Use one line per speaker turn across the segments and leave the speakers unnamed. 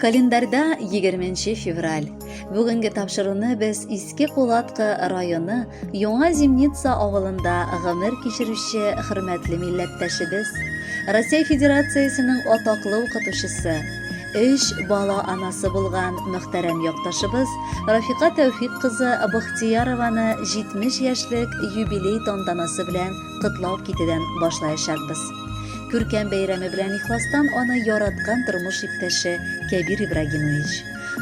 Календарьда 20 февраль. Бүгенге тапшыруны без Иске Кулаткы районы Яңа Зимница авылында гомер кичерүче хөрмәтле милләттәшебез, Россия Федерациясенең атаклы укытучысы, өч бала анасы булган мөхтәрәм якташыбыз Рафика Тәүфик кызы Бахтиярованы 70 яшьлек юбилей тантанасы белән котлау китүдән башлаячакбыз. Күркәм бәйрәме белән ихластан аны яраткан тормыш иптәше Кәбир Ибрагимович,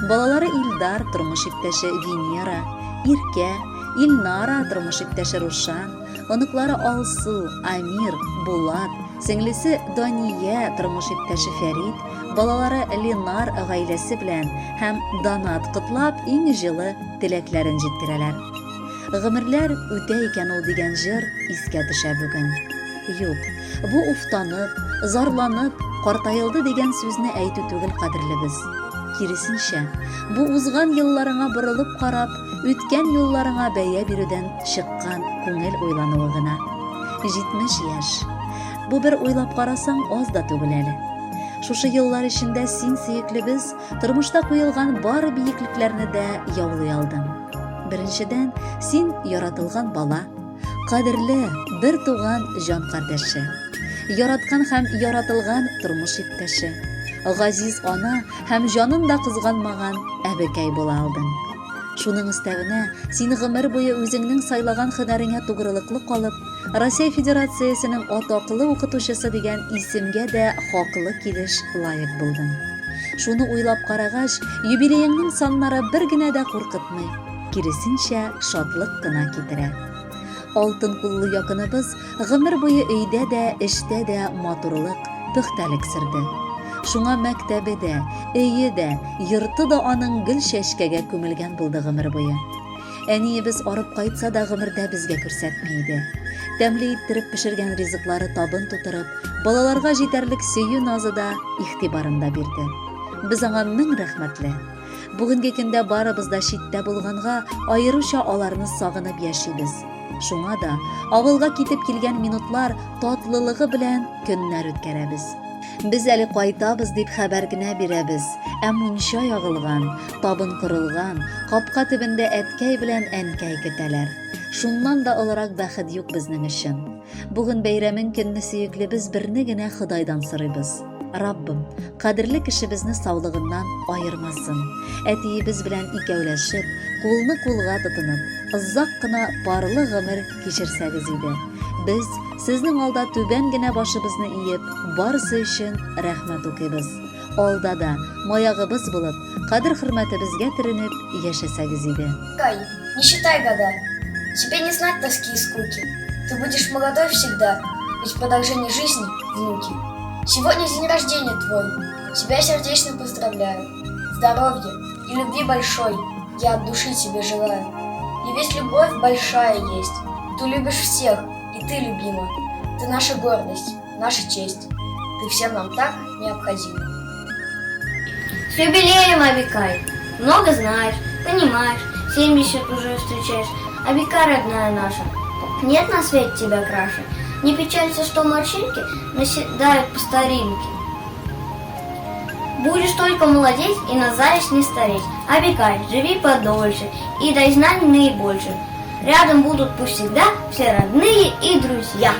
балалары Илдар, тормыш иптәше Венера, Иркә, Илнара, тормыш иптәше Рушан, оныклары Алсу, Амир, Булат, сеңлесе Дания, тормыш иптәше Фәрит, балалары Ленар гаиләсе белән һәм Данат котлап иң җылы теләкләрен җиткерәләр. Гомерләр үтә икән ул дигән җыр искә төшә бүген. Юк, бу уфтанып, зарланып, картаелды дигән сүзне әйтү түгел, кадерлебез. Киресенчә, бу узган елларыңа борылып карап, үткән юлларыңа бәя бирүдән чыккан күңел уйлануы гына. 70 яшь. Бу бер уйлап карасаң, аз да түгел әле. Шушы еллар эчендә син, сөеклебез, тормышта куелган бар биеклекләрне дә яулый алдың. Беренчедән, син яратылган бала, кадерле, бер туган җан кардәше, яраткан һәм яратылган тормыш иптәше, газиз ана һәм җанын да кызганмаган әбекәй була алдың. Шуның өстәвенә, син гомер буе үзеңнең сайлаган һөнәреңә тугрылыклы калып, Россия Федерациясенең атаклы укытучысы дигән исемгә дә хаклы килеш лаек булдың. Шуны уйлап карагач, юбилееңның саннары бер генә дә куркытмый, киресенчә, шатлык кына китерә. Алтын куллы якыныбыз гомер буе өйдә дә, эштә дә матурлык, пөхтәлек сөрде. Шуңа мәктәбе дә, өе дә, йорты да аның гөл чәчкәгә күмелгән булды гомер буе. Әниебез арып кайтса да гомердә безгә күрсәтми иде. Тәмле иттереп пешергән ризыклары табын тутырып, балаларга җитәрлек сөю назы да, игътибарын да бирде. Без аңа мең рәхмәтле. Бүгенге көндә барыбыз да читтә булганга, аеруча аларны сагынып яшибез. Шуңа да авылга китеп килгән минутлар татлылыгы белән көннәр үткәрәбез. Без әле кайтабыз дип хәбәр генә бирәбез, ә мунча ягылган, табын корылган, капка төбендә әткәй белән әнкәй көтәләр. Шуннан да олырак бәхет юк безнең өчен. Бүген бәйрәмең көнне сөеклебез берне генә Ходайдан сорыйбыз. Раббым, кадерле кешебезне саулыгыннан аермасын. Әтиебез белән икәүләшеп, кулны кулга тотынып, озак кына парлы гомер кичерсәгез иде. Без сезнең алда түбән генә башыбызны иеп, барысы өчен рәхмәт укыйбыз. Алда да, маягыбыз булып, кадер-хөрмәтебезгә төренеп яшәсәгез иде.
Кай, не считай года, тебе не знать тоски и скуки. Ты будешь молодой всегда, ведь продолжение жизни – внуки. Сегодня день рождения твой, тебя сердечно поздравляю. Здоровья и любви большой я от души тебе желаю. И ведь любовь большая есть, ты любишь всех, и ты любима. Ты наша гордость, наша честь, ты всем нам так необходима.
С юбилеем, Абикай! Много знаешь, понимаешь, 70 уже встречаешь. Абикай, родная наша, нет на свете тебя краше. Не печалься, что морщинки наседают по старинке. Будешь только молодеть и на зависть не стареть. Абикай, живи подольше и дай знаний наибольше. Рядом будут пусть всегда все родные и друзья.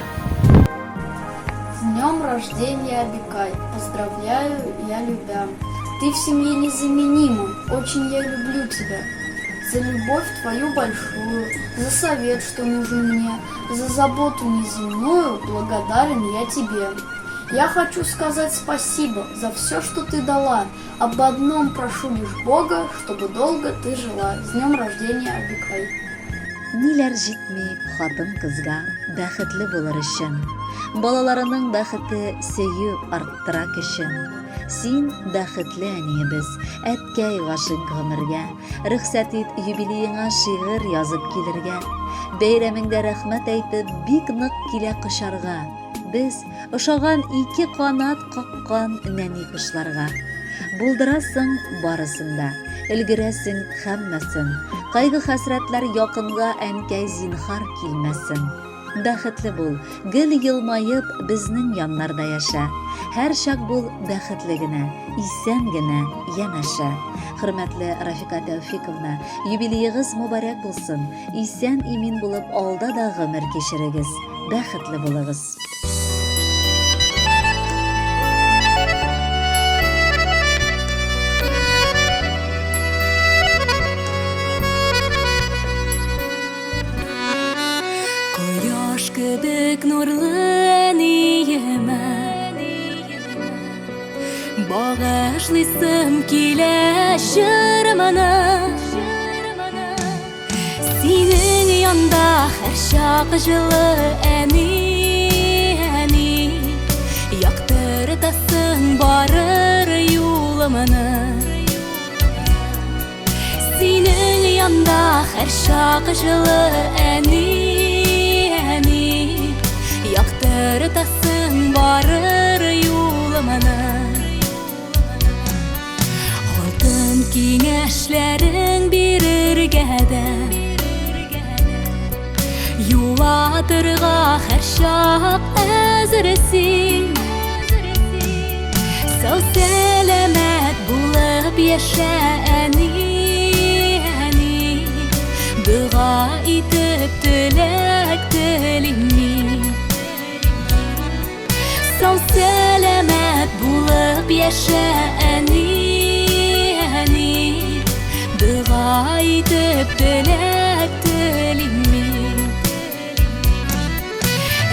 С днем рождения, Абикай! Поздравляю, я любя. Ты в семье незаменима, очень я люблю тебя. За любовь твою большую, за совет, что нужен мне, за заботу неземную благодарен я тебе. Я хочу сказать спасибо за все, что ты дала. Об одном прошу лишь Бога, чтобы долго ты жила. С днем рождения, Абикай!
Ниләр җитми хатын-кызга бәхетле булыр өчен? Балаларының бәхете сөю арттыра көчен. Син бәхетле әниебез, әткәй гашыйк гомергә. Рөхсәт ит юбилееңа шигырь язып килергә. Бәйрәмеңдә рәхмәт әйтеп, бик нык килә кочарга. Без ошаган ике канат каккан нәни кошларга. Булдырасың барысын да, өлгерәсең һәммәсен. Кайгы-хәсрәтләр якынга, әнкәй, зинһар килмәсен. Бәхетле бул, гел елмаеп безнең яннарда яшә. Һәрчак бул бәхетле генә, исән генә янәшә. Хөрмәтле Рафика Тәүфиковна, юбилеегыз мөбарәк булсын. Исән-имин булып алда да гомер кичерегез. Бәхетле булыгыз.
Кояш кебек нурлы әниемә Багышлыйсым килә җырымны Синең янда һәрчак җылы әни, әни Яктыртасың барыр юлымны Синең янда һәрчак җылы әни, әни Яктыртасың барыр юлымны Алтын киңәшләрең бирергә дә Юатырга һәрчак әзер син Сау сәламәт булып яшә әни, әни Дога итеп теләк телим мин Сау сәламәт булып яшә әни, әни Дога итеп теләк телим мин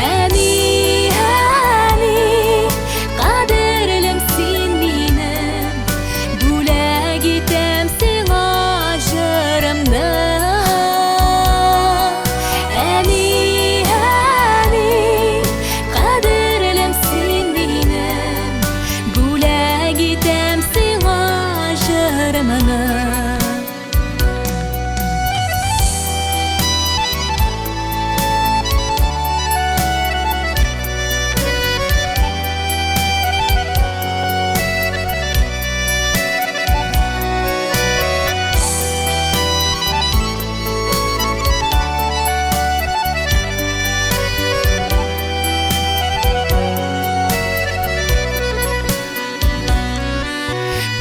Әни, әни, кадерлем син минем Бүләк итәм сиңа җырымны Әни, әни, кадерлем син минем Бүләк итәм сиңа җырымны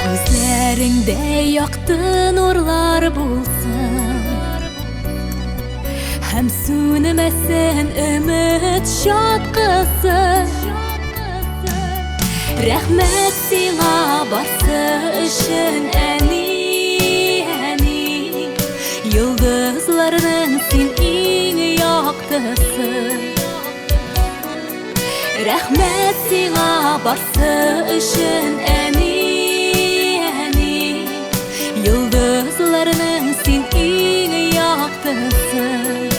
Күзләреңдә якты нурлар булсын Һәм сүнмәсен өмет чаткысы Рәхмәт сиңа барсы өчен, әни, әни Йолдызларның син иң яктысы Рәхмәт сиңа барсы өчен, әни, әни Йолдызларның син иң яктысы